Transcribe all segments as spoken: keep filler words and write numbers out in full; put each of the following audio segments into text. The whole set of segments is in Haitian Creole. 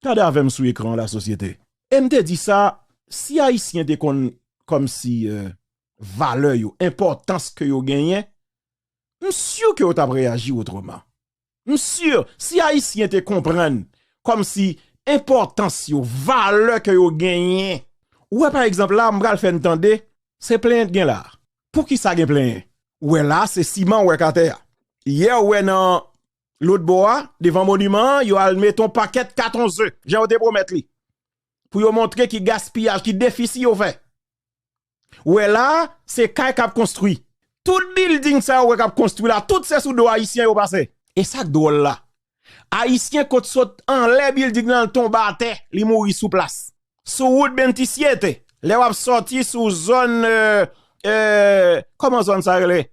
Gade avè m sou ekran an, lasosyete. E m te di sa, si Ayisyen te konn kòmsi, euh, valè yo, enpòtans ke yo genyen, m si ke yo t ap reyaji otreman. M si, si Ayisyen te konprann kòmsi enpòtans yo, valè ke yo genyen. Ou wè, pa egzanp, la, m pral fè n tande, se plenyen t gen la. Poukisa gen plenyen? Ou wè la, se siman ou wè k atè a. Yè, ou wè nan lòt bò a, devan moniman an, yo al met yon pakèt katon ze, jan yo te pwomèt li. Pou yo montre ki gaspiyaj, ki defisi yo fè. Ou wè la, se kay k ap konstwi. Tout bilding sa yo wè k ap konstwi la, tout se sou do Ayisyen yo pase. E sa k dwòl la, Ayisyen kot sot anlè bilding nan, l tonbe atè, li mouri sou plas. Sou wout Bentisyete, lè w ap sòti sou zòn, euh, euh, kòman zòn sa rele?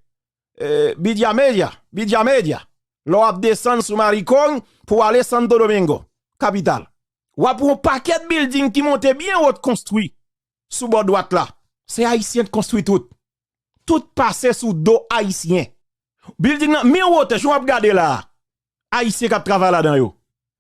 Euh, Bidya Medya, Bidya Medya. Lè w ap desann sou Marikong pou w ale Santo Domingo, kapital. W ap wè yon pakèt bilding ki monte byen wo, t konstwi sou bò dwat la. Se Ayisyen t konstwi tout. Tout pase sou do Ayisyen. Bilding nan, men wotè, jan w ap gade la a. Ayisyen k ap travay ladan yo.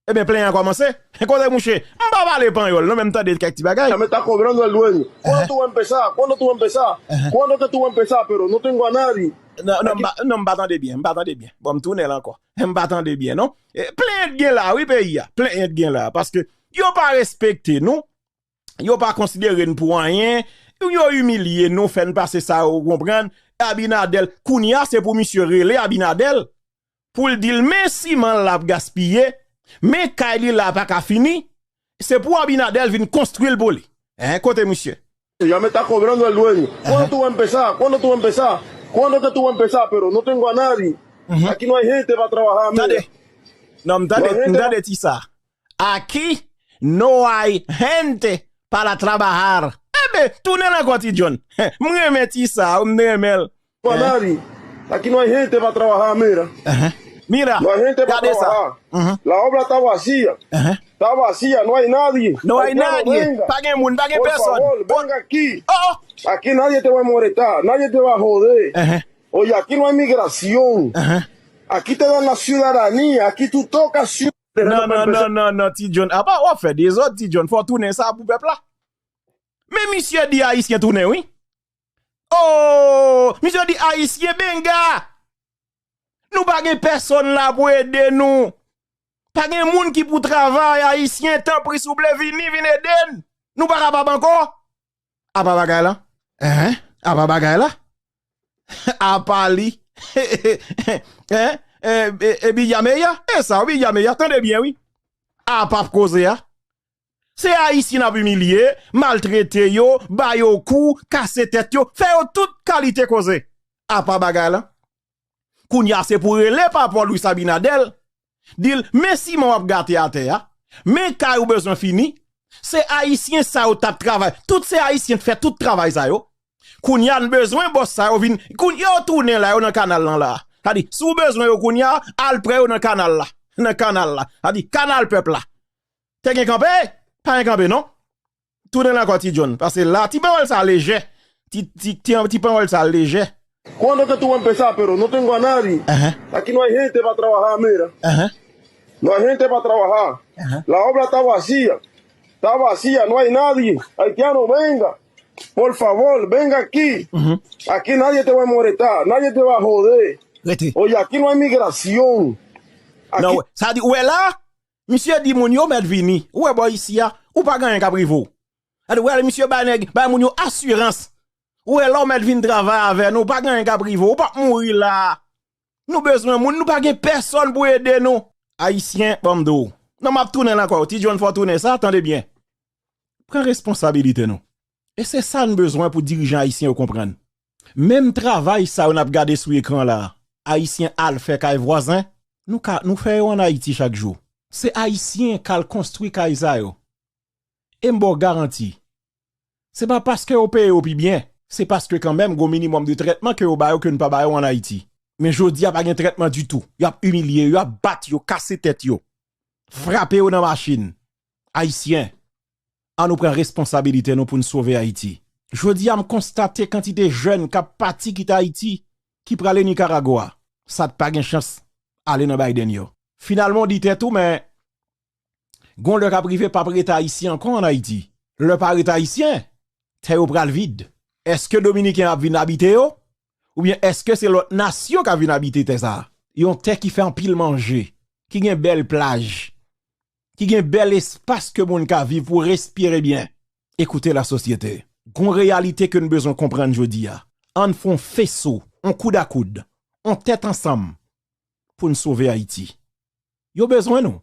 Ebyen, plenyen an kòmanse. Kote mouche? M pa pale panyòl, non, men m tande kèk ti bagay. Ya me está cobrando el dueño. ¿Cuándo tú vas a empezar? ¿Cuándo tú vas a empezar? ¿Cuándo es que tú vas a empezar? Pero no tengo a nadie. Non, non, m pa, non, m pa tande byen, m pa tande byen. Bon, m tounen l ankò. M pa tande byen, non. E, plenyen t gen la, wi, peyi a. Plenyen t gen la. Paske yo pa respekte nou. Yo pa konsidere n pou anyen. Yo imilye nou, fè n pase sa, ou konprann. Abinadèl, kounye a, se pou misye rele Abinadèl pou l di l, men siman l ap gaspiye, men kay li la pa ka fini, se pou Abinadèl vin konstwi l pou li. Hein, kote misye? Ya me está cobrando el dueño. ¿Cuándo tú vas a empezar? ¿Cuándo tú vas a empezar? ¿Cuándo es que tú vas a empezar? Pero no tengo a nadie. Aquí no hay gente para trabajar, mira. Tande. Non, m tande, m tande ti sa. Aquí no hay gente para trabajar. Enben, tounen l ankò, Ti John. M renmen ti sa, m renmen l. Hein? Aquí no hay gente para trabajar, mira. Mira, gade sa. No hay gente para trabajar. La obra está vacía. Está vacía, no hay nadie. No hay nadie. Pa gen moun, pa gen pèsòn. Por favor, venga aquí. Oh, oh. Aquí nadie te va a molestar, nadie te va a joder. Oye, aquí no hay migración. Aquí te dan la ciudadanía, aquí tú tocas ciudadanía. Non, non, non, non, non, Ti John. Apa w ap fè dezòd, Ti John? Fò w tounen sa pou pèp la. Men misye di Ayisyen tounen, wi. Oh, misye di Ayisyen benga. Nou pa gen pèsòn la pou ede nou. Pa gen moun ki pou travay, Ayisyen, tanpri, souple, vini, vin ede n. Nou pa kapab ankò. Apa bagay la? Hein? Apa bagay la? Apa li? Hein? E, e, e Bidya Meya? E sa, Bidya Meya, tande byen, wi. Apa koze a. Se Ayisyen n ap imilye, maltrete yo, ba yo kou, kase tèt yo, fè yo tout kalite koze. Apa bagay la? Kounye a, se pou rele papa w Luis Abinader, di l, men siman w ap gate atè a, men kay ou bezwen fini. Se Ayisyen sa yo t ap travay. Tout se Ayisyen t fè tout travay sa yo. Kounye a, n bezwen bòs sa yo vin. Kounye a, yo tounen la, yo nan kanal lan la. Sa di, si w bezwen yo kounye a, al pran yo nan kanal la. Nan kanal la. Sa di, kanal pèp la. Te gen kanpe? Pa gen kanpe, non. Tounen la ankò, Ti John. Paske la, ti pawòl sa lejè. Ti, ti, ti, ti pawòl sa lejè. ¿Cuándo es que tú vas a empezar? Pero no tengo a nadie. Aquí no hay gente para trabajar, mira. No hay gente para trabajar. La obra está vacía. Está vacía, no hay nadie. Haitiano, venga. Por favor, venga aquí. Aquí nadie te va a molestar, nadie te va a joder. Rete. Oye, aquí no hay migración. Aquí... Non, sa di, ou wè la? Misye di moun yo mèt vini. Ou wè bò isi a, ou pa gen anyen k ap rive w. Gade, ou wè misye bay nèg, bay moun yo asirans. Ou wè lè w mèt vin travay avè nou, ou pa gen anyen k ap rive w. Ou p ap mouri la. Nou bezwen moun, nou pa gen pèsòn pou ede nou. Ayisyen, ban m di w. Non, m ap tounen l ankò. Ti John, fò w tounen sa, tande byen. Pran responsabilite nou. E se sa n bezwen pou dirijan ayisyen yo konprann. Menm travay sa yo n ap gade sou ekran la, Ayisyen al fè kay vwazen, nou ka, nou fè yo ann Ayiti chak jou. Se Ayisyen k al konstwi kay sa yo. E m ba w garanti, se pa paske yo peye yo pi byen, se paske kanmenm gon minimòm de trètman ke yo ba yo ke n pa ba yo ann Ayiti. Men jodi a pa gen trètman ditou. Y ap imilye yo, y ap bat yo, kase tèt yo, frape yo nan machin. Ayisyen, ann nou pran responsabilite nou pou n sove Ayiti. Jodi a, m konstate kantite jèn k ap pati kite Ayiti, ki prale Nikaragwa. Sa t pa gen chans ale nan Biden yo. Finalman, w di tèt ou, men Gon lè k ap rive p ap ret Ayisyen ankò ann Ayiti. Lè pa ret Ayisyen, tè yo pral vid. Èske Dominiken ap vin abite yo? Oubyen èske se lòt nasyon k ap vin abite tè sa a? Yon tè ki fè anpil manje, ki gen bèl plaj, ki gen bèl espas ke moun ka viv pou respire byen. Ekoute lasosyete. Gon reyalite ke n bezwen konprann jodi a. Ann fè yon feso, yon koud a koud, yon tèt ansanm pou n sove Ayiti. Yo bezwen nou.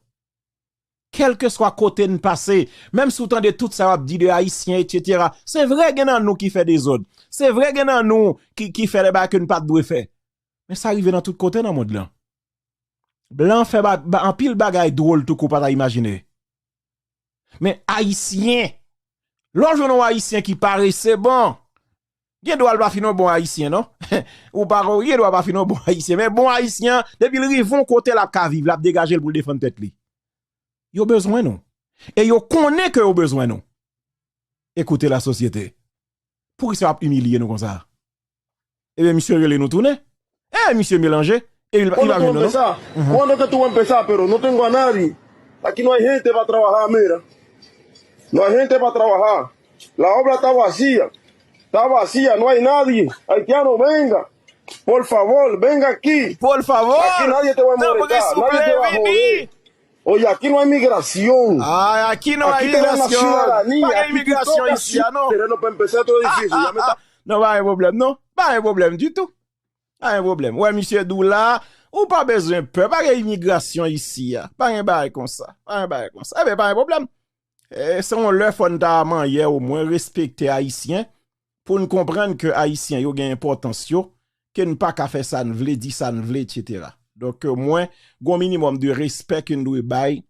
Kèlkeswa kote n pase, menm si w tande tout sa y ap di de Ayisyen, etsetera, se vre gen nan nou ki fè dezòd. Se vre gen nan nou ki, ki fè de bagay ke n pa t dwe fè. Men sa rive nan tout kote nan mond lan. Blan fè ba, ba, anpil bagay dwòl tou ke w pa ta imajine. Men Ayisyen, lè w jwenn yon Ayisyen ki parese bon, gen dwa l pa fin yon bon Ayisyen, non? Ou pa gen dwa pa fin yon bon Ayisyen. Men bon Ayisyen an, depi l rive yon kote l ap ka viv, l ap degaje l pou l defann tèt li. Yo bezwen nou. E yo konnen ke yo bezwen nou. Ekoute lasosyete. Poukisa w ap imilye nou konsa? Ebyen, misye rele nou tounen. E, misye melanje. E li pa vin nou, non. Cuando tú empiezas, pero no tengo a nadie. Aquí no hay gente para trabajar, mira. No hay gente para trabajar. La obra está vacía. Está vacía, no hay nadie. Haitiano, venga. Por favor, venga aquí. Por favor. Aquí nadie te va a molestar, nadie te va a joder. Oye, aquí no hay migración. Ay, aquí no hay migración. Aquí tenemos la ciudadanía. Aquí tú tocas terreno para empezar todo edificio. Ya me está. Non, pa gen pwoblèm, non. Pa gen pwoblèm ditou. Pa gen pwoblèm. Wè, misye di w la, ou pa bezwen pè. Pa gen imigrasyon isi a. Pa gen bagay konsa. Pa gen bagay konsa. Ebyen, pa gen pwoblèm. E, se yon lè fò n ta manyè omwen respekte Ayisyen, pou n konprann ke Ayisyen yo gen enpòtans yo, ke n pa ka fè sa n vle, di sa n vle, etsetera. Donk, mwen, gon minimòm de respè ke n dwe bay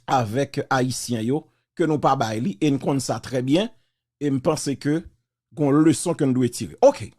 avèk Ayisyen yo, ke nou pa bay li, e n konn sa trè byen, e m panse ke gon leson ke n dwe tire. Oke.